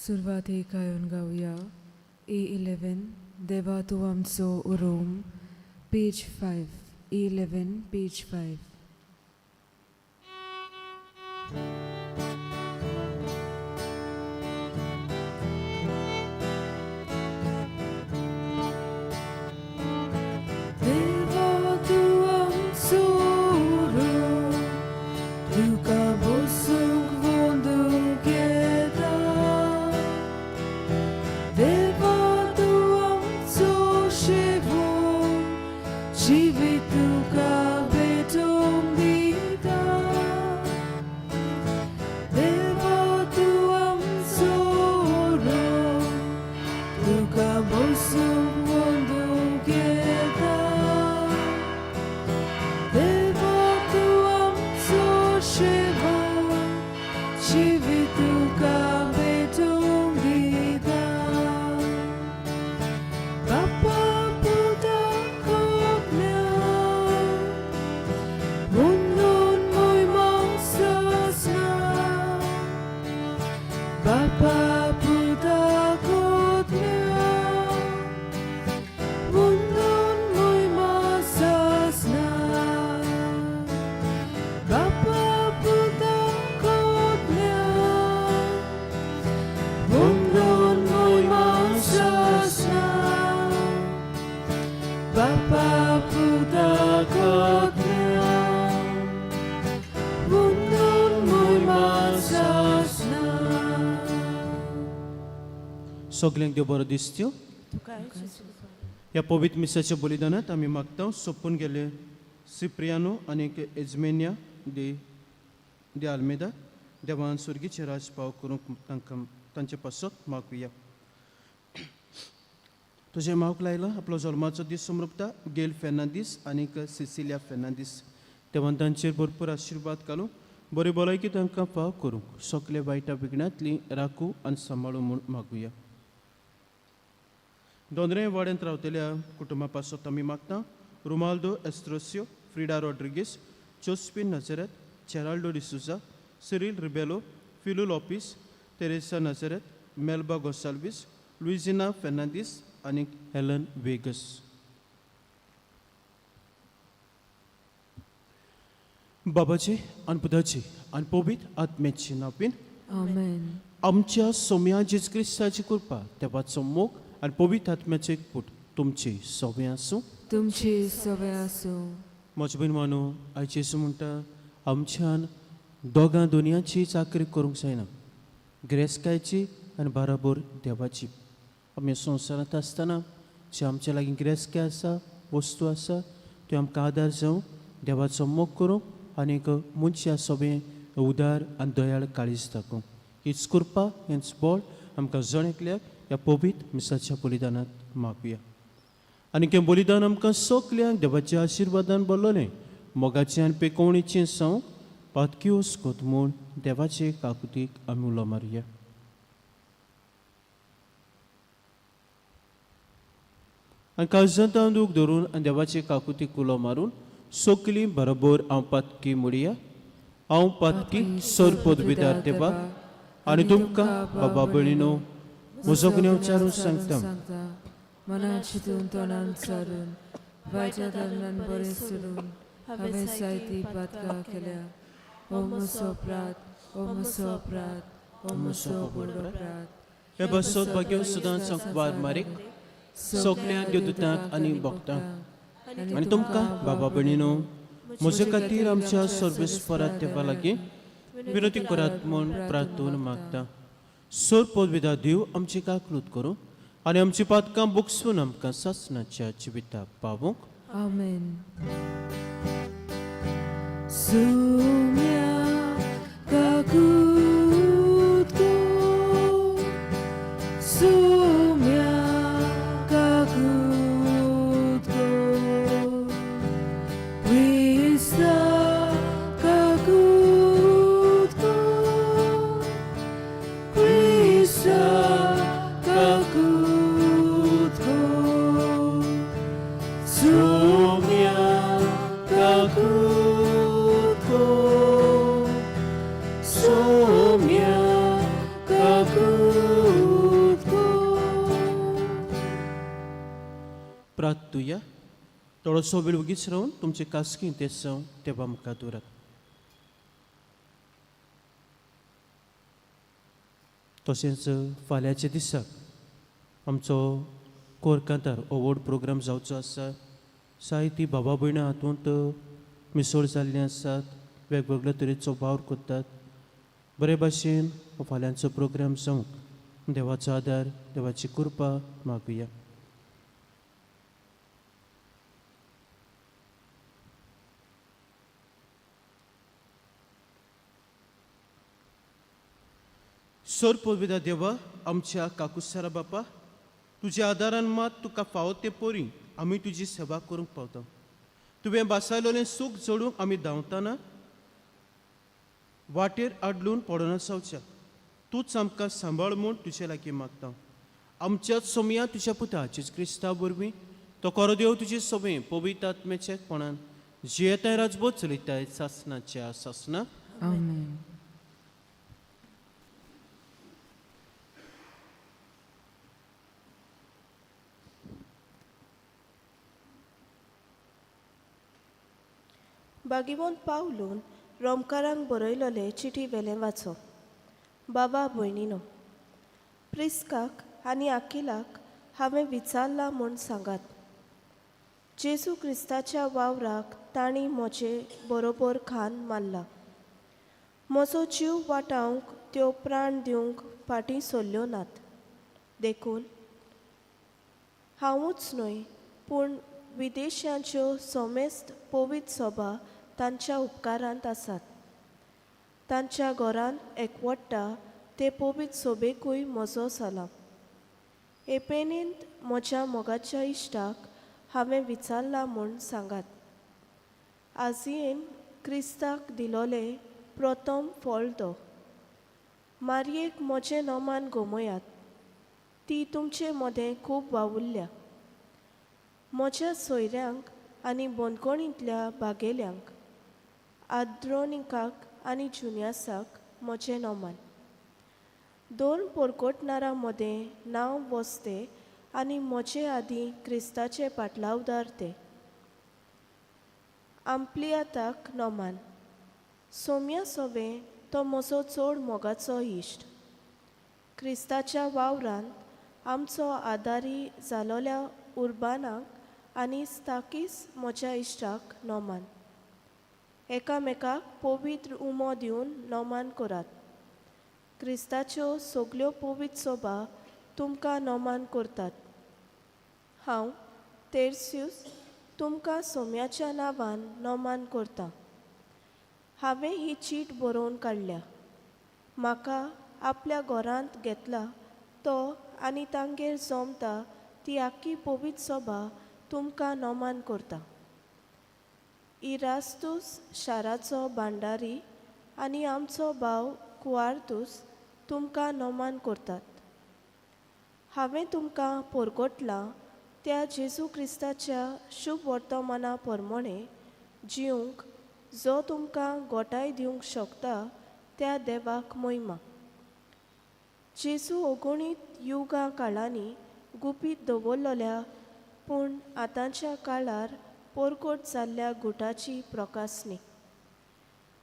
सुरवातेक ion गावया A11 देवा तूं आमचो उरोम पेज 5 A11 page 5. देवा तूं आमचो उरोम तुका बसूंक वंदूंक येता. देवा तूं आमचो शिवोम जिवीत तुका भेटोवंक दिता. देवा तूं आमचो उरोम तुका बसूंक वंदूंक येता. देवा तूं आमचो शिवोम जिवीत तुका भेटोवंक दिता. बापा पुता कोगल्या वंदून मोयमा सासना. बापा पुता कोगल्या वंदून मोयमा सासना. बापा पुता कोगल्या वंदून मोयमा सासना. बापा पुता कोगल्या वंदून मोयमा सासना. सगल्यांक देव बरो दिसत्यो. ह्या पवित्र मिसाच्या बलिदानांत आमी मागता सोंपून गेले सिप्रियानो आनी एजमेनिया दे दे आल्मेदा देवान सुर्गीचे राज पाव करूंक तांकां तांचे पासत मागुया. तुजें मावक लायला आपलो जल्माचो दीस समृपता गेल फेर्नांदीस आनीक सिसिलिया फेर्नांदीस. देवान तांचेर भरपूर आशिर्वाद घालूं, बरी भलायकी तांकां फाव करूंक, सगळे वायटा विघ्नांतली राखू आनी सांबाळू म्हूण मागुया. दोंदरे वाड्यांत रावतल्या कुटुंबा पासत आमी मागता रुमाल्दो एस्ट्रोसियो, फ्रिडा रॉड्रिगीस, जोस्पिन नजरेत, जेराल्डो डिसुजा, सिरील रिबेलो, फिलू लोपीस, तेरेसा नजरेत, मेल्बा गोन्साल्वीस, लुइजिना फेर्नांदीस आनी हेलन वेगस. बाबाचे आनी पुताचे आनी पवित्र आत्म्याचे नांवान. आमेन. आमच्या सोम्या जेजू क्रिस्ताची कृपा, देवाचो मोग आनी पवित्र आत्म्याचो एकपूट तुमची सगळें आसूं. तुमची सवय आसूं. म्हज्या भयण, आयज जेजू म्हणटा आमच्यान दोगां दुनियाची चाकरी करूंक जायना, गिरेस्तकायेची आनी बाराबर देवाची. आमी संवसारांत आसतना जे आमच्या लागीं गिरेस्तकाय आसा, वस्तू आसा, त्यो आमकां आदार जावं देवाचो मोग करूंक आनीक मनशा सोबें उदार आनी दयाळ काळीज दाखोवंक. हीच कृपा, हेंच बळ आमकां जण एकल्याक ह्या पवित्र मिसाच्या बलिदानांत मागुया. आनी हें बलिदान आमकां सगल्यांक देवाच्या आशिर्वादान भरलेलें मोगाचें आनी पेकोवणेचें जावंक पातकी कोत म्हूण देवाचे काकुतीक आमी उलो मारया. आनी काळजांत दूख धरून आनी देवाचे काकुतीक उलो मारून सगलीं बरोबर हांव पातकी म्हणया. हांव पातकी सर पदवीदार देवा आनी तुमकां बाबा भयणीनो म्हजो गुन्यांव विचारून सांगता. मनात चिंतून तोंडान सारून वायटा कारणान बरें सोडून हांवें जायती पातकां केल्या. हो म्हजो अपराध, हो म्हजो अपराध, हो म्हजो व्हड अपराध. हे बसत भाग्य सदांच वार मारीक सगल्या देवदूतांक आनी भक्तांक आनी तुमकां बाबा भयणीनो म्हजे खातीर आमच्या सर्वेस्परात देवा लागीं विनंती करात म्हूण प्रार्थून मागता. सोर पदविदा देव आमची काकलूत करूं आनी आमची पातकां बुकसून आमकां सासणाच्या जिविताक पावोवंक. आमेन. सुम्या काकूत को, सुम्या काकूत को, क्रिस्ता काकूत को, क्रिस्ता काकूत को, सुम्या काकूत को, सुम्या. प्रार्थुया. थोडोसो वेळ वगीच रावन तुमचे कास्की तेसांव देवा मुखार दवरात. तशेंच फाल्यांच्या दिसाक आमचो कोरकांतार हो व्हड प्रोग्राम जावचो आसा. जायतीं बाबा भयणां हातूंत मिसळ जाल्लीं आसात, वेगवेगळे तरेचो वावर करतात. बरे भाशेन हो फाल्यांचो प्रोग्राम जावंक देवाचो आदार, देवाची कृपा मागुया. सोरपोविदा देवा, आमच्या काकुसारा बापा, तुज्या आदारान मात तुका फावो ते परी आमी तुजी सेवा करूंक पावता. तुवें बासायलोलें सूख जोडूंक आमी धांवतना वाटेर आडलून पडना जावच्या. तूंच आमकां सांबाळ म्हूण तुजे लागीं मागता. आमच्या सोमया तुज्या पुता जेजू क्रिस्ता वरवीं तो खरो देव तुजी सोबे पवित्र आत्म्याच्या कोणान जियेताय राजबोध चलयताय सासनाच्या सासना. आमेन. बागिवोन पावलून रोमकारांक बरयलोले चिटी वेलें वाचो. बाबा भयणीनो, प्रिस्काक आनी आकिलाक हांवें विचारलां म्हूण सांगात. जेजू क्रिस्ताच्या वावराक तांणी म्हजे बरोबर खान मारला. म्हजो जीव वाटावंक त्यो प्राण दिवंक फाटीं सरल्यो नात. देखून हांवूच न्हय पूण विदेशांच्यो सोमेस्त पवित्र सभा तांच्या उपकारांत आसात. तांच्या घरांत एकवट्टा ते पवित्र सोबेकूय म्हजो सलाम. एपेनींत म्हज्या मोगाच्या इश्टाक हांवें विचारलां म्हूण सांगात. आजयेन क्रिस्ताक दिलोलें प्रथम फळ तो. मारयेक म्हजें नमान गमयात, ती तुमचे मदें खूब वावुरल्या. म्हज्या सोयऱ्यांक आनी बंदखणींतल्या बागेल्यांक, आद्रोनिकाक आनी जुनियासाक म्हजें नमान. दोन पोरकोटनारां मदें नांव वसते आनी म्हजे आदीं क्रिस्ताचे पाटलावदार ते. आम्प्लियाताक नमान. सोम्या सोवें तो म्हजो चड मोगाचो इश्ट. क्रिस्ताच्या वावरांत आमचो आदारी जालोल्या उर्बानाक आनी स्ताकीस म्हज्या इश्टाक नमान. एकामेकाक पवित्र उमो दिवन नमान करात. क्रिस्ताच्यो सगल्यो पवित्र सभा तुमकां नमान करतात. हांव तेर्स्यूस तुमकां सोम्याच्या नांवान नमान करतां. हांवें ही चीट बरोवन काडल्या. म्हाका आपल्या घरांत घेतला तो आनी तांगेर जमता ती आख्खी पवित्र सभा तुमकां नमान करता. इरास्तूस शाराचो भांडारी आनी आमचो भाव कुआर्तूस तुमकां नमान करतात. हांवें तुमकां पोरकोटलां त्या जेजू क्रिस्ताच्या शुभ वर्तमाना प्रमाणे जिवंक जो तुमकां गोठाय दिवंक शकता त्या देवाक मोहिमा. जेजू अगणीत युगां काळांनी गुपीत दवरलेल्या पूण आतांच्या काळार पोरकोट जाल्ल्या गुटाची प्रकासणी.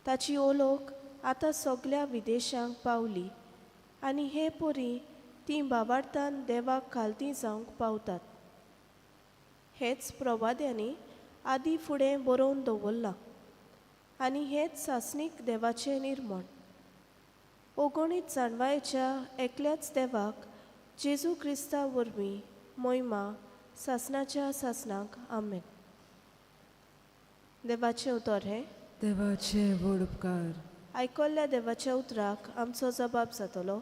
ताची ओलोक आतां सगल्या विदेशांक पावली आनी हे परी तीं बाबार्थान देवाक खालती जावंक पावतात. हेच प्रवाद्यांनी आदी फुडें बरोवन दवरलां आनी हेच सासणीक देवाचें निर्मण. ओगणीत जाणवायेच्या एकल्याच देवाक जेजू क्रिस्ता वरवीं मोहिमा सासणाच्या सासणाक. आमेन. देवाचें उतर हें. देवाचे व्हड उपकार. आयकल्ल्या देवाच्या उतराक आमचो जबाब जातलो.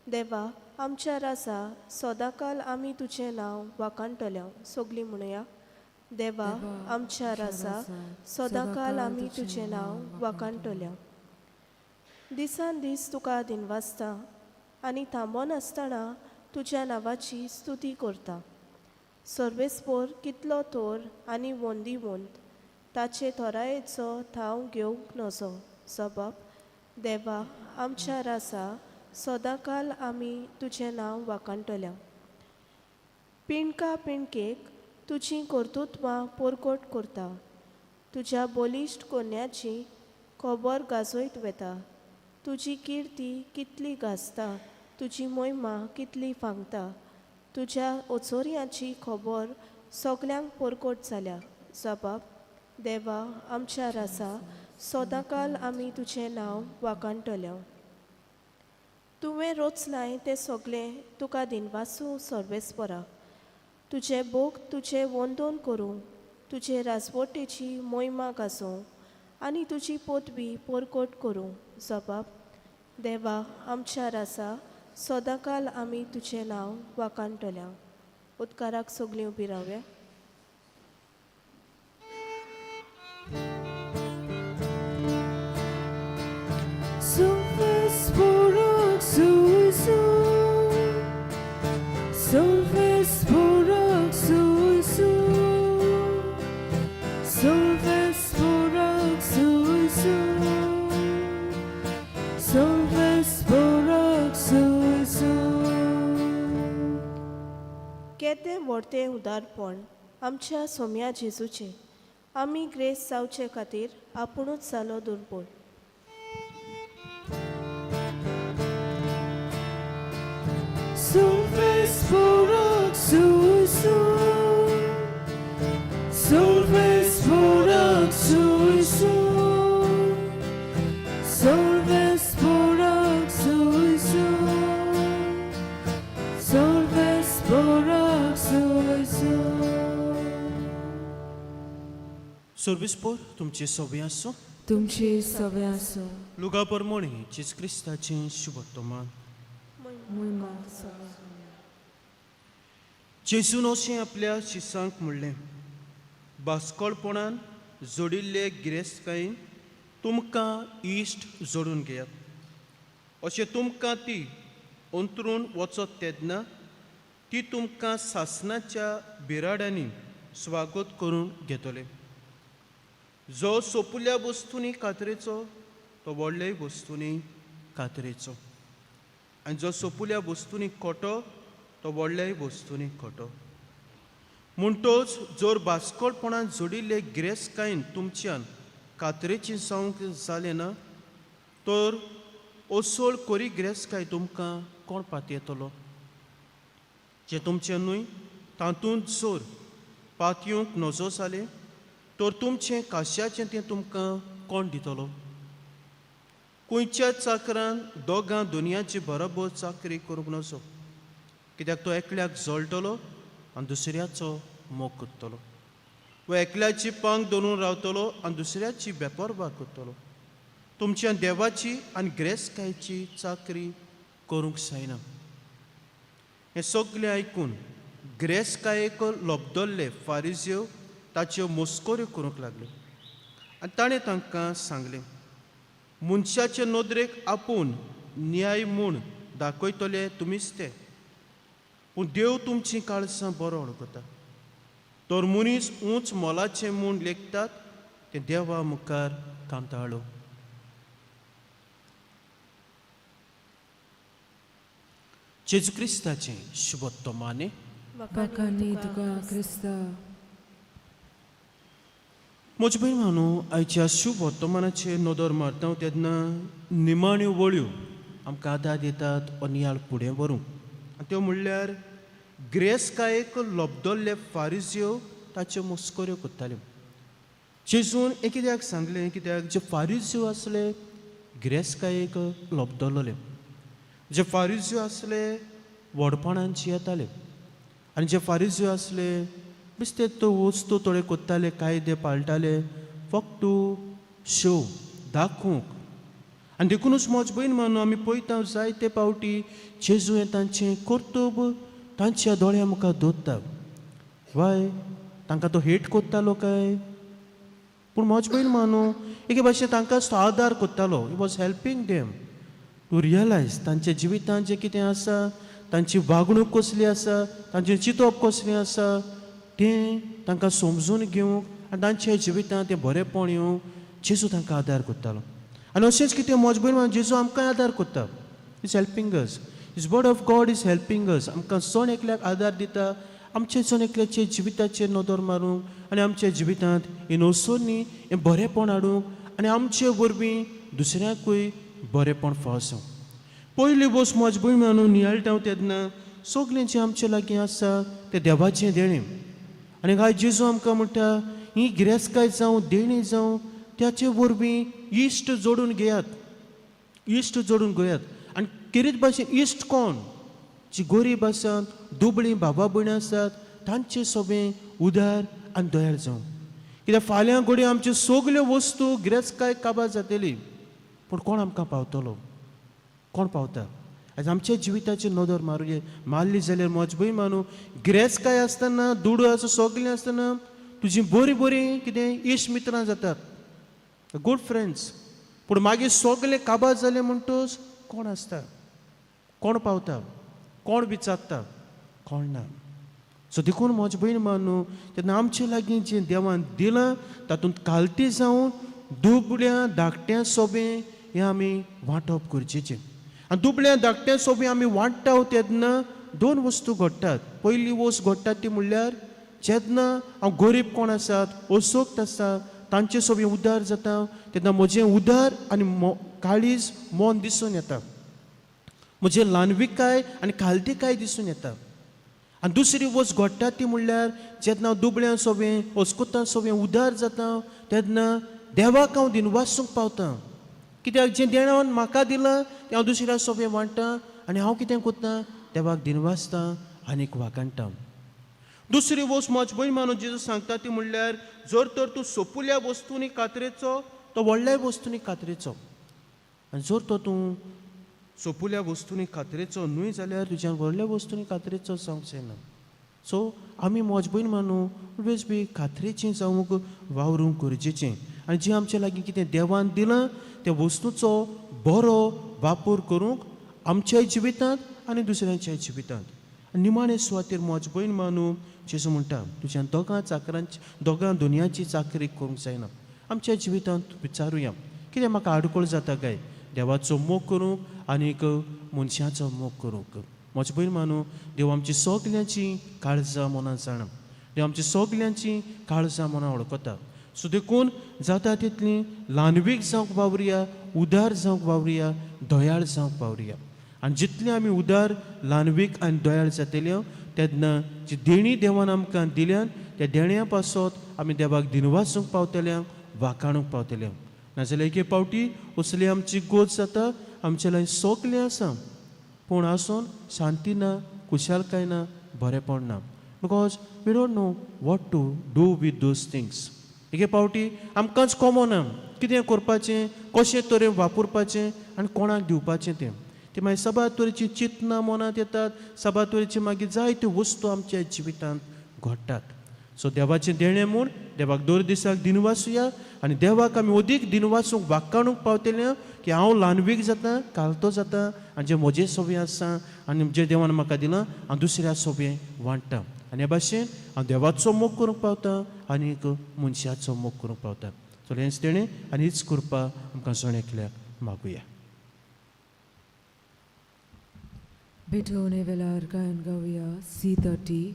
देवा आमच्या राजा, सदांकाल आमी तुजें नांव वाखाणटले. सगलीं म्हणुया. देवा आमच्या राजा, सदांकाल आमी तुजें नांव वाखाणटले. दिसान दीस तुका दिनवासता आनी थांबोनासतना तुज्या नांवाची स्तुती करता. सर्वेस्पोर कितलो थोर आनी वंदी वंत, ताचे थोरायेचो थाव घेवंक नजो. सबब देवा आमच्या राजा, सदांकाल आमी तुजें नांव वाखाणटले. पिणका पिणकेक तुजीं कर्तुत्वां परकोट करता. तुज्या बलिश्ट कोन्याची खबर गाजयत वेता. तुजी किर्ती कितली गाजता, तुजी मोहिमा कितली फांगता. तुज्या ओचोरयांची खबर सगल्यांक परकोट जाल्या. जबाब देवा आमच्या रासा, सदांकाल आमी तुजें नांव वाखाणटले. तुवें रचलाय तें सगळें तुका दिनवासू सर्वेस्परा. तुजें भोग तुजें वंदन करूं, तुजे राजवटेची मोहिमा गाजोवं आनी तुजी पदवी परकोट करूं. जबाब देवा आमच्या रासा, सदांकाल आमी तुजें नांव वाखाणटले. उदकाराक सगळीं उबी रावया. Solfes porak su, Solfes porak su, Solfes porak su, Solfes porak su. केदें व्हडतें उदारपण आमच्या सोम्या जेजूचें. आमी ग्रेस जावचे खातीर आपुणूच जालो दुर्बळ. Solfes porak su, Solfes porak su, Solfes porak su, Solfes porak su. सर्वेस्पोर तुमचे सवे आसूं. तुमचे सवे आसूं. लुगा परमोणी जेजू क्रिस्ताचें शुभवर्तमान. मोहिमा. जेजून अशें आपल्या शिसांक म्हणलें, बास्कोळपणान जोडिल्ले गिरेस्तकायेन तुमकां इश्ट जोडून घेयात. अशें तुमकां ती अंतरून वचत तेन्ना ती तुमकां सासणाच्या बिराडांनी स्वागत करून घेतले. जो सोपुल्या वस्तूंनी कातरेचो तो व्हडलेय वस्तूंनी कातरेचो, आनी जो सोपुल्या वस्तूंनी खोटो तो व्हडल्याय वस्तूंनी खोटो. म्हणटोच जर बास्कोळपणान जोडिल्ले गिरेस्तकायेन तुमच्यान कातरेची जावंक जालें ना, तर असोळ कोरी गिरेस्तकाय तुमकां कोण पातयेतलो? जें तुमचें न्हय तातूंत जर पातयेवंक नजो जालें तर तुमचें काश्याचें तें तुमकां कोण दितलो? खंयच्या चाकरान दोगां दुनियाची बरोबर चाकरी करूंक नजो, कित्याक तो एकल्याक जळटलो आनी दुसऱ्याचो मोग करतलो, वा एकल्याची पांग धरून रावतलो आनी दुसऱ्याची बेपरवा करतलो. तुमच्या देवाची आनी गिरेस्तकायेची चाकरी करूंक जायना. हें सगळें आयकून गिरेस्तकायेक लब्दल्ले फारिज्यो ताच्यो मस्कऱ्यो करूंक लागल्यो, आनी ताणें तांकां सांगलें, मनशाचे नदरेक आपूण न्याय म्हूण दाखयतले तुमीच ते, पूण देव तुमचीं काळसां बरो वळखता. तर मनीस उंच मोलाचें म्हूण लेखतात तें देवा मुखार कांताळो. जेजू क्रिस्ताचें शुभत्वमाने. वाखाणी तुका क्रिस्ता. म्हज्या भयणांनो, आयच्या शुभ वर्तमानाचेर नदर मारता तेन्ना निमाण्यो वळ्यो आमकां आदार दितात हो नियाळ फुडें व्हरूंक, आनी त्यो म्हणल्यार गिरेस्तकायेक लब्दल्ले फारिज्यो ताच्यो मस्कऱ्यो करताल्यो. जेजून हें कित्याक सांगलें? कित्याक जे फारिज्यो आसले गिरेस्तकायेक लब्दलोले, जे फारिज्यो आसले व्हडपणान जियेताले, आनी जे फारिज्यो आसले बेश्टे तो वस्तू थोडे कोत्ताले, कायदे पाळटाले फक्त टू शो दाखोवंक. आनी देखुनूच म्हज भयण मानून आमी पळयता जायते पावटी जेजू हें तांचें कर्तव्य तांच्या दोळ्या मुखार दवरता. वाय तांकां तो हेट कोत्तालो काय? पूण म्हज भयण मानू एके भाशेन तांकां तो आदार कोत्तालो. He was helping them to realise तांच्या जिवितांत जें कितें आसा, तांची वागणूक कसली आसा, तांचें चिंतप कसलें आसा तें तांकां समजून घेवंक आनी तांच्या जिवितांत तें बरेंपण येवंक जेजू तांकां आदार करतालो. आनी अशेंच कितें म्हज भयण जेजू आमकांय आदार करता. Is helping us, his word of God is helping us. आमकां सण एकल्याक आदार दिता आमचे जण एकल्याचे जिविताचेर नदर मारूंक आनी आमच्या जिवितांत हें नवसरणी हें बरेंपण हाडूंक आनी आमचे वरवीं दुसऱ्यांकूय बरेंपण फावो जावं. पयली वस्त म्हज भयण मानून नियाळटा तेन्ना सगळें जें आमचे लागीं आसा तें देवाचें देणें. आनी आयज जेजू आमकां म्हणटा ही गिरेस्तकाय जावं देणें जावं त्याचे वरवीं इश्ट जोडून घेयात, इश्ट जोडून घेयात. आनी खेरीत भाशेन इश्ट कोण? जी गरीब आसात, दुबळीं बाबा भयणां आसात तांचे सोबें उदार आनी दयाळ जावं. कित्याक फाल्यां घडये आमच्यो सगल्यो वस्तू गिरेस्तकाय काबार जातली, पूण कोण आमकां पावतलो? कोण पावता? आयज आमच्या जिविताची नदर मारुये मारली जाल्यार म्हज भंय मानू गिरेस्तकाय आसतना, दुडू आसा सगळें आसतना तुजी बरीं बरीं कितें इश्ट मित्रां जातात, गूड फ्रेंड्स, पूण मागीर सगळें काबार जालें म्हणटच कोण आसता? कोण पावता? कोण विचारता? कोण ना. सो देखून म्हज भयण मानू तेन्ना आमचे लागीं जें देवान दिलां तातूंत कालती जावन दुबळ्या धाकट्या सोबें हें आमी वांटप गरजेचें. आनी दुबळ्या धाकट्या सोबें आमी वांट्टा तेन्ना दोन वस्तू घडटात. पयली वस्त घडटा ती म्हणल्यार जेन्ना हांव गरीब कोण आसात, असक्त आसा तांचे सोबें उदार जाता तेन्ना म्हजें उदार आनी काळीज मन दिसून येता, म्हजें ल्हानविकाय आनी खालतीकाय दिसून येता. आनी दुसरी वस्त घडटा ती म्हणल्यार जेन्ना हांव दुबळ्यां सोबें अस्कुतां सोबें उदार जाता तेन्ना देवाक हांव दिनवासूंक पावता. कित्याक जें देवान म्हाका दिलां तें हांव दुसऱ्या सोबें वांट्टा आनी हांव कितें करता? देवाक दिनवासता आनीक वाखाणटा. दुसरी वस्त म्हज भयण मानून जेजू सांगता ती म्हणल्यार जर तर तूं सोपुल्या वस्तूंनी कातरेचो तो व्हडल्या वस्तूंनी कातरेचो, आनी जर तर तूं सोपुल्या वस्तूंनी खात्रेचो न्हय जाल्यार तुज्यान व्हडल्या वस्तूंनी खात्रेचो जावंक जायना. सो आमी म्हज भयण मानू ऑलवेज बी खात्रेचें जावंक वावरूंक गरजेचें आनी जें आमचे लागीं कितें देवान दिलां त्या वस्तूचो बरो वापर करूंक आमच्याय जिवितांत आनी दुसऱ्यांच्याय जिवितांत. आनी निमाणे सुवातेर म्हज भयण मानू जेजू म्हणटा तुज्यान दोगां चाकरांची दोगां दुनियाची चाकरी करूंक जायना. आमच्या जिवितांत विचारुया कितें म्हाका आडखळ जाता काय देवाचो मोग करूंक आनीक मनशाचो मोग करूंक. म्हज भयण मानू देव आमची सगल्यांची काळजां मनां जाणा, देव आमची सगल्यांची काळजां मनां वळखता. सो देखून जाता तितली ल्हानवीक जावंक वावरुया, उदार जावंक वावरुया, दयाळ जावंक वावरुया. आनी जितलें आमी उदार ल्हानवीक आनी दयाळ जातले तेन्ना जी देणी देवान आमकां दिल्यान त्या देण्या पासत आमी देवाक दिनवासूंक पावतले, वाखाणूंक पावतले. नाजाल्यार एके फावटी असली आमची गोत जाता, आमचे लागीं सगळें आसा पूण आसून शांती ना, खुशालकाय ना, बरेंपण ना. Because we don't know what to do with those things. एके फावटी आमकांच कॉमन ना कितें करपाचें, कशें तरेन वापरपाचें आनी कोणाक दिवपाचें तें. ती मागीर सबार तरेचीं चिंतनां मनांत येतात, सबार तरेची मागीर जायत्यो वस्तू आमच्या जिवितांत घडटात. सो देवाचें देणें म्हूण देवाक दर दिसाक दिनवासुया आनी देवाक आमी अदीक दिनवासूंक वाखाणूंक पावतले की हांव ल्हानवीक जाता, कालतो जाता आनी जें म्हजें सोबें आसा आनी जें देवान म्हाका दिलां हांव दुसऱ्या सोबें वांट्टा आनी हे भाशेन हांव देवाचो मोग करूंक पावता आनी एक मनशाचो मोग करूंक पावता. सो हेंच देणें आनी हीच कृपा आमकां जण एकल्याक मागुया. भेटवणे वेळार गायन गावया C30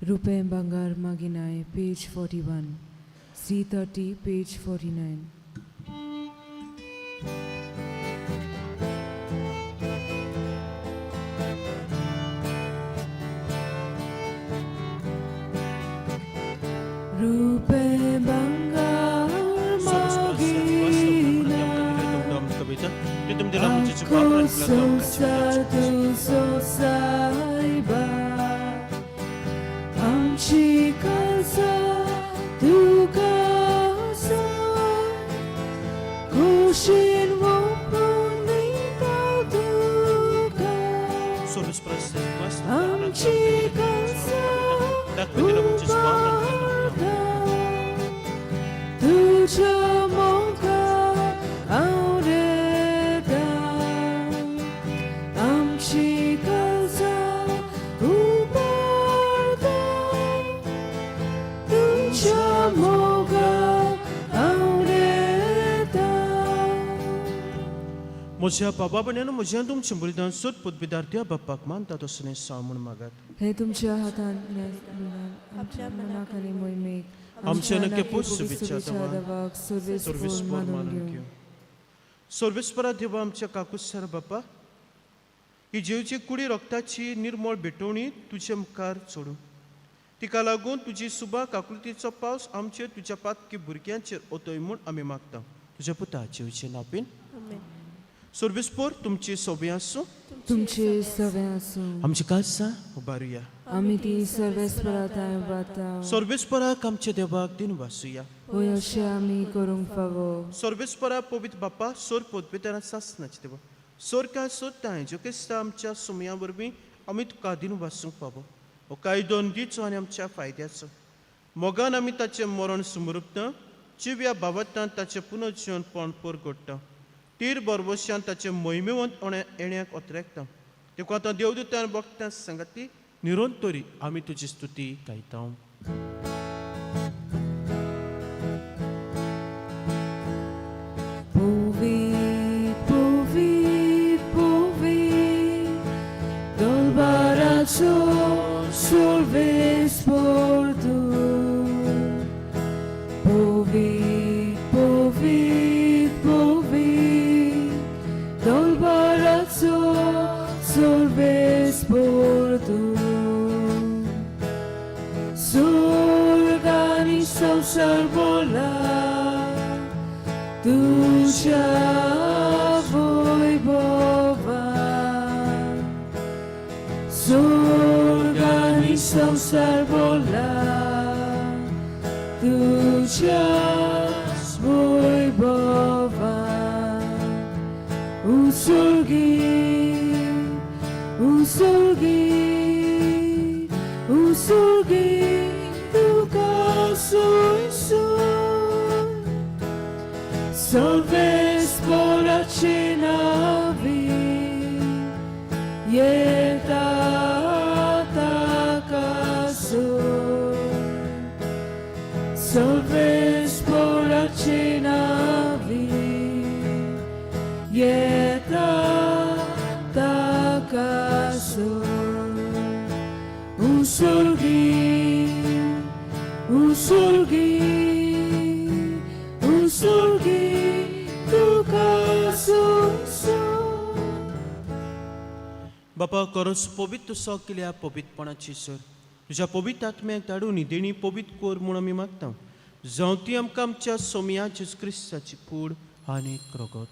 रुपें भांगार मागिनाय पेज 41 C30 page 49. रुपें भांगार मागिनाय Ako sa tuso saiba Amchi kasa tukasa Kushin wopunita tuka Amchi kasa uparta Tuja moka aureta Amchi kasa uparta Tuja moka aureta. म्हज्या बाबा भयण्यान म्हज्या तुमचें बलिदान सोद पदवीदार त्या बाप्पाक मानता तसलें साव म्हूण मागात. हे तुमच्या हातांत बलिदान आमच्या मनाक आनी मोहिमेक आमच्या नक्की पूत शुभेच्छा देवाक सर्वेस्पर सर्वेस्पर मानून मानून घेवं. घेवं. सर्वेस्परा देवा आमच्या काकुत्सर बापा, ही जेवची कुडी रक्ताची निर्मळ भेटवणी तुजे मुखार चडूं. तिका लागून तुजी सुबा काकुळतीचो पावस आमचेर तुज्या पातकी भुरग्यांचेर ओतय म्हूण आमी मागता तुज्या पुता जेवचे नापीन. आमेन. सर्वेस्पर तुमची सोबी आसूं. तुमचे सवे आसूं. आमची कासां उबारुया. आमी ती सर्वेस्परा थांय उबारता. सर्वेस्पराक आमच्या देवाक दिन वासुया. वय अशें आमी करूंक फावो. सर्वेस्परा पवित्र बापा, सोर पदवेतारा सासनाचे देवा, सोर काय सोदताय जो क्रिस्ता आमच्या सुमया वरवीं आमी तुका दिन वासूंक फावो. हो कायदो दिचो आनी आमच्या फायद्याचो मोगान आमी ताचें मरण सुमरुपता, जिव्या भावांत ताचें पुनर्जीवनपण परगडटा, तीर बरवशान ताचें मोहिमेवंत येण्याक अत्रेकता. देखून आतां देवदूतान वखदां सांगाती निरंतरी आमी तुजी स्तुती गायता. Povi, povi, povi, dol barazzo sul vesportu. Povi, povi, povi, dol barazzo sul vesportu. Surgani samsar bola, तुझ्या वैभवा. स्वर्गानी संसार बोला, तुझ्या वैभवा. उसुर्गी, उसुर्गी, उसुर्गी तुका सोयसून. Solves poracinavi, yeta takaso. Solves poracinavi, yeta takaso. Usurgi, usurgi, usurgi तुका सोंसून. बापा, करोस पवित्र सगल्या पवित्रपणाची सर तुज्या पवित्र आत्म्याक धाडून देणी पवित्र कर म्हूण आमी मागता. जावं ती आमकां आमच्या सोमया जेजू क्रिस्ताची कूड आनी रगत.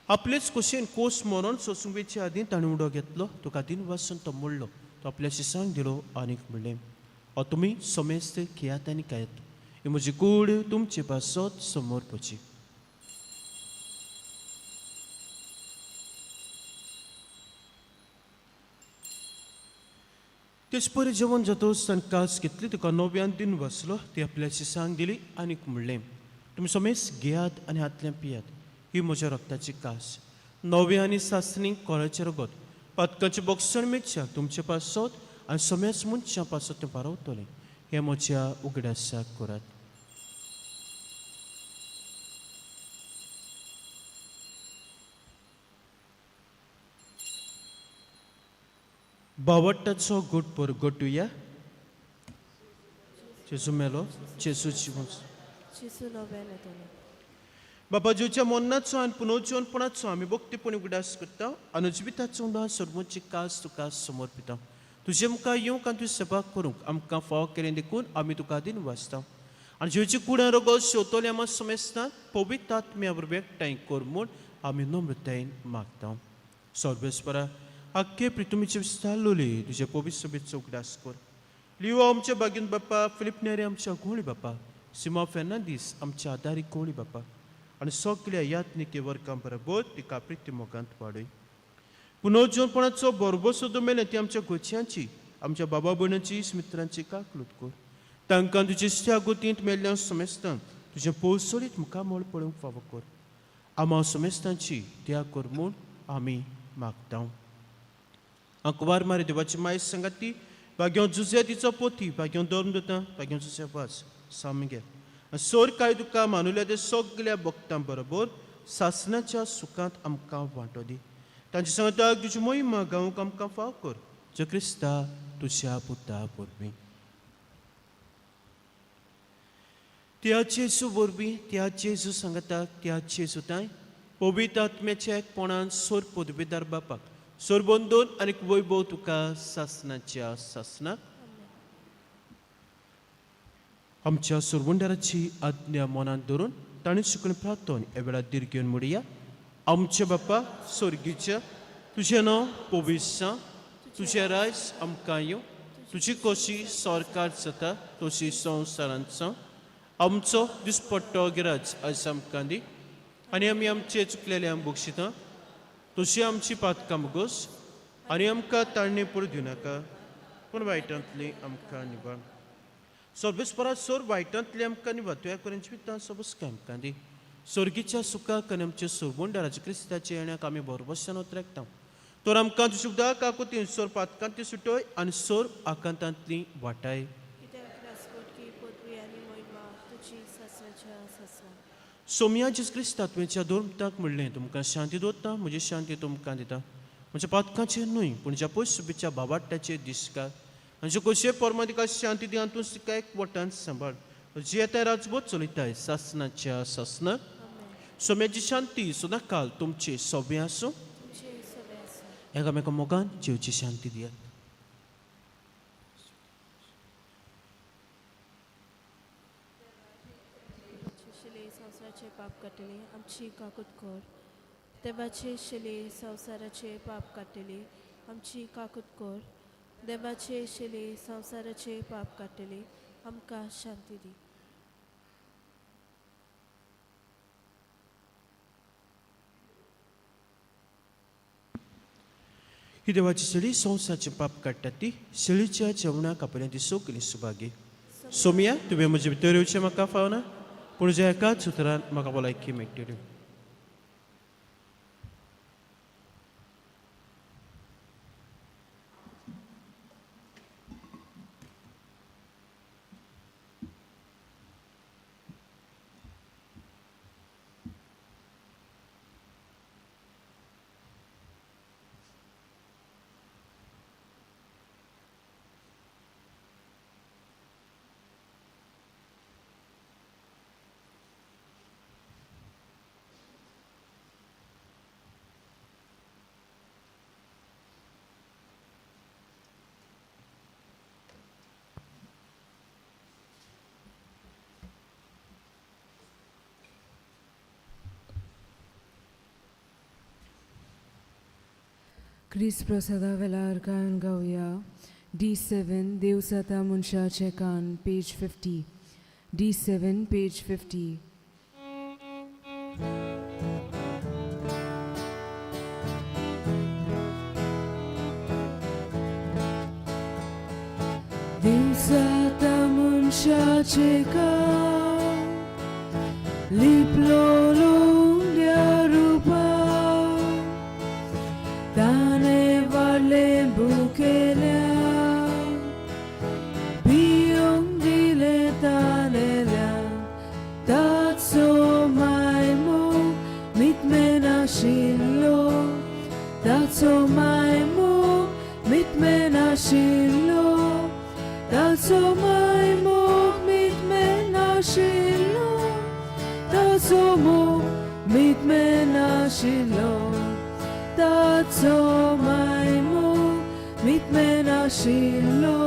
आपलेच कुशीन कोस मरण सोसूंक वेचे आदीं ताणें उडो घेतलो, तुका दिन वासून तो मोडलो, तो आपल्या शिसांक दिलो आनीक म्हणलें, हो तुमी समेस्त घेयात आनी खायात, ही म्हजी कूड तुमचे पासत समोर पची. तेच परी जेवण जातोच ताणें कास घेतली, तुका नव्यान दिन बसलो, ती आपल्या शिसांक दिली आनीक म्हणलें, तुमी समेस्त घेयात आनी हातल्यान पियात, ही म्हज्या रक्ताची कास, नव्या आनी सासणी कोळाचें रगत, पातकाचें बक्षण मेळच्या तुमचे पासत आनी समेस्त मनशां पासत तें पारवतलें. हें म्हज्या उगडासाक करात. बावट्टाचो गुट परगटुया. जेजू मेलो, जेजू जिवन. जेजू नव्यान येतलो. बाबा, जेवच्या मरणाचो आनी पुनर्जीवनपणाचो आमी भक्तीपणी उगडास करता आनी जिविताचो उंडा सर्वोच्च कास तुका समर्पिता. तुजे मुखार येवंक आनी तुजी सेवा करूंक आमकां फावो केलें देखून आमी तुका दिन वाचता. आनी जेवची कुडां रोगो शेवतले आमी समेस्तान पवित्र आत्म्या वरवीं एकठांय कर म्हूण आमी नम्रतायेन मागता. सर्वेस्परा, आख्खे प्रितुमीचे विस्तार लोली तुजे पवित्र सभेचो उगडास कर. लिओ आमच्या बागीन बाप्पा, फिलिप नेरे आमच्या घोळी बाप्पा, सिमा फेर्नांदीस आमच्या आदारी कोळी बाप्पा, आनी सगल्या यात्निके वर्गां बरोबर तिका प्रिती मोगांत वाडय. पुनर्जीवनपणाचो बरोबर सुद्दां मेलें ती आमच्या घरच्यांची, आमच्या बाबा भयणांची, मित्रांची काकलूत कर. तांकां तुजे त्या गोतींत मेल्ल्या समेस्तान तुजें पोसोडीत मुखामळ पळोवंक फावो कर. आमा समेस्तांची त्या कर म्हूण आमी मागता. आंकवार मारी देवाची माय सांगाती, भाग्यो जुजे तिचो पोती, भाग्यो धर्म दिता, भाग्यो जुजे वास सामगे, आनी सोर काय तुका मानुल्या ते सगल्या भक्तां बरोबर सासनाच्या सुखांत आमकां वांटो दी. तांच्या सांगाताक तुजी मोहिमा गावंक आमकां फाव कर, जो क्रिस्ता तुज्या पुता वरवीं. त्या जेजू वरवीं, त्या जेजू सांगाताक, त्या जेजू तांय पवित्र आत्म्याच्या एकपणान सोर पदवीदार बापाक सोरबंदून आनी वैभव तुका सासनाच्या सासनाक. आमच्या सुरवंडाराची आज्ञा मनांत धरून ताणें शिकून प्रार्थन ह्या वेळार दीर्घ घेवन म्हणया. आमच्या बापा स्वर्गीच्या, तुजें नांव पवित्र जावं, तुजें रायज आमकां येवं, तुजी कशी सरकार जाता तशी संवसारांत जावं. आमचो दिसपट्टो गिराज आयज आमकां दी आनी आमी आमचे चुकलेले बक्षिता तशी आमची पातकां मुगोस आनी आमकां ताळणे पुरो दिवनाका, पूण वायटांतली आमकां निवार. सर्वेस्परा सोर वायटांतली आमकां निवार, तुया करून जिवितां सबस आमकां दी. स्वर्गीच्या सुखाक आनी आमच्या सोरबंडाराच्या क्रिस्ताच्या येण्याक आमी बरोबरच्यान उतरेकता. तर आमकां तुज्या उदक आकुतीन सोर पातकांतली सुटय आनी सोर आकांतांतली वाटाय. कित्याक राजवटकी पदवी आनी मोहिमा तुजी सासणाच्या सासणाक. सोमया जेजू क्रिस्ता तुवें दोन म्हणलें, तुमकां शांती दवरता, म्हजी शांती तुमकां दिता. म्हज्या पातकांचेर न्हय पूण ज्या पयस भावाट्याचेर दिसकार आनी कशे पोरमा तिका शांती दी आनी तूं तिका एक वटान सांबाळ. जी येता राजबोध चलयताय सासनाच्या सासनाक. सोम्याची शांती सदां काल तुमचे सोबें आसूं. तुमचे सगळे आसूं. एकामेका मोगान जेवची शांती दियात. शिले संवसाराचे पाप काडटले आमची काकूत कर. देवाचे शिले संवसाराचे पाप काडटले आमची काकूत कर. देवाचे शिले संवसाराचे पाप काडटले आमकां शांती दी. ही देवाची शेळी संवसाराचें पाप काडटा ती शेळीच्या जेवणाक आपल्या ती सगळी सुभागी. सोमिया, तुवें म्हजे भितर येवचें म्हाका फावना, पूण ज्या एकाच उतरान म्हाका भलायकी मेळटली. क्रिस्त प्रसादा वेळार गायन गावया. D7 देव जाता मनशाचे कान, पेज 50. D7 page 50. देव जाता मनशाचे कान, लिपलो लोंड्या रुपा, ताणे वाडले बुकेल्या, पियोंक दिले तानेल्या, ताचो मायमोग मितमेन आशिल्लो, ताचो मायमोग मितमेन आशिल्लो, ताचो मायमोग मितमेन आशिल्लो, ताचो मोग मितमेन आशिल्लो, ताचो मायमोग मितमेन आशिल्लो,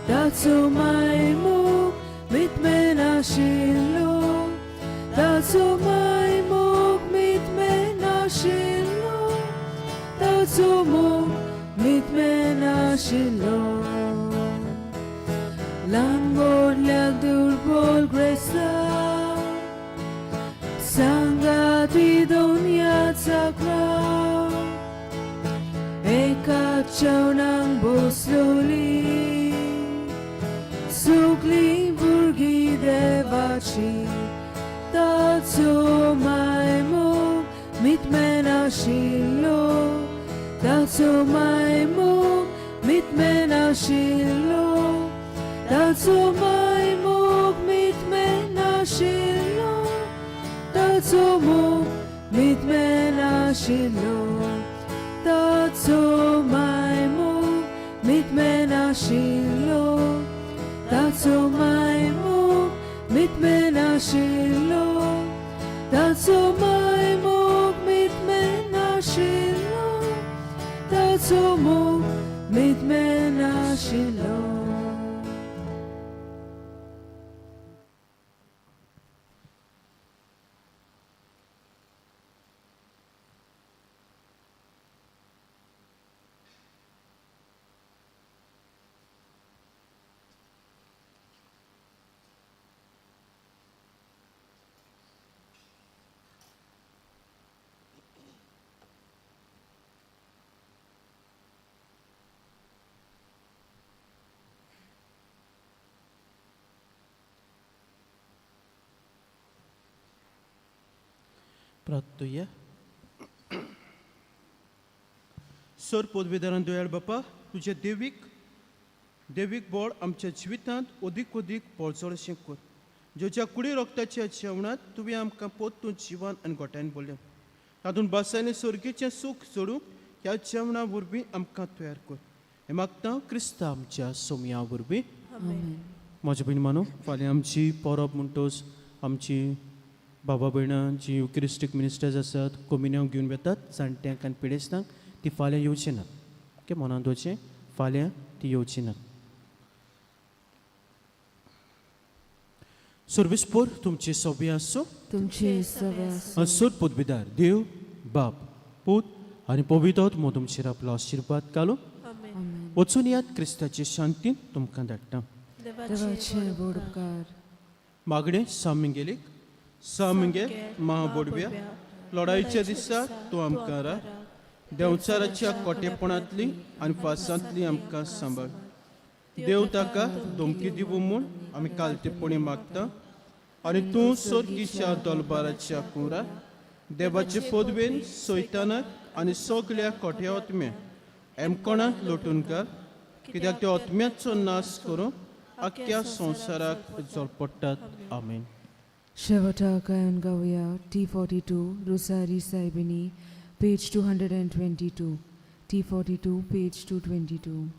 ताचो मायमोग मितमेन आशिल्लो, ताचो मायमोग मितमेन आशिल्लो, ताचो मोग मितमेन आशिल्लो. ल्हान व्हडल्या दुर्बल ग्रेसा सांगाती दोनयाचा क्राव, एका जेवणाक बसलोली सगळीं भुरगीं देवाची, ताचो मायमोग मितमेन आशिल्लो, ताचो मायमोग मितमेन आशिल्लो, ताचो मायमोग मितमेन आशिल्लो, ताचो ताचो मोग मितमेन आशिल्लो ताचो माय मोग मितमेन आशिल्लो ताचो माय मोग मितमेन आशिल्लो ताचो माय मोग मितमेन आशिल्लो ताचो मोग मितमेन आशिल्लो. प्रार्थुया. सर पदवेदारान दयाळ बापा, तुजें देवीक देवीक बळ आमच्या जिवितांत अदीक अदीक पोळचोळशें कर. ज्योच्या कुडी रोगताच्या जेवणांत तुवें आमकां पोत्तून जिवन आनी गोट्यान बोल्लें, तातूंत बसायलें सर्गेचें सूख जोडूंक ह्या जेवणा वरवीं आमकां तयार कर. हें मागता क्रिस्ता आमच्या सोमया वरवीं. म्हज्या भयणी मानू, फाल्यां आमची परब म्हणटच आमची बाबा भयणां जी युक्रिस्टीक मिनिस्टर्स आसात कोमिन्यांव घेवन वेतात जाणट्यांक आनी पिडेस्तांक, ती फाल्यां येवची नात. ओके, मनांत दवरचें, फाल्यां ती येवची नात. सर्वीस पोर तुमची सोबी आसूं. तुमचे सवे आसूं. सर पदवीदार देव बाप पूत आनी पवित्र आत्मो तुमचेर आपलो आशिर्वाद घालूं. आमेन. वचून यात, क्रिस्ताचे शांतीन तुमकां धाडटा. देवाचे व्हड उपकार. मागणें सामिंगेलीक. सामिंगेल महाबोडव्या, लढाईच्या दिसा तूं आमकां राख. देंवचाराच्या कोटेपणांतली आनी फासांतली आमकां सांबाळ. देव ताका धमकी दिवं म्हूण आमी कालतेपणी मागता आनी तूं सर्गीच्या दलबाराच्या कुरा देवाचे पदवेन सैतानाक आनी सगल्या कोट्या ओतम्या एमकोणांत लोटून घाल, कित्याक त्या ओतम्याचो नाश करून आख्ख्या संवसाराक जळपडटात. आमेन. शेवटाक गायन गावया T42 Rosari Saibini, page 222. T42, page 222.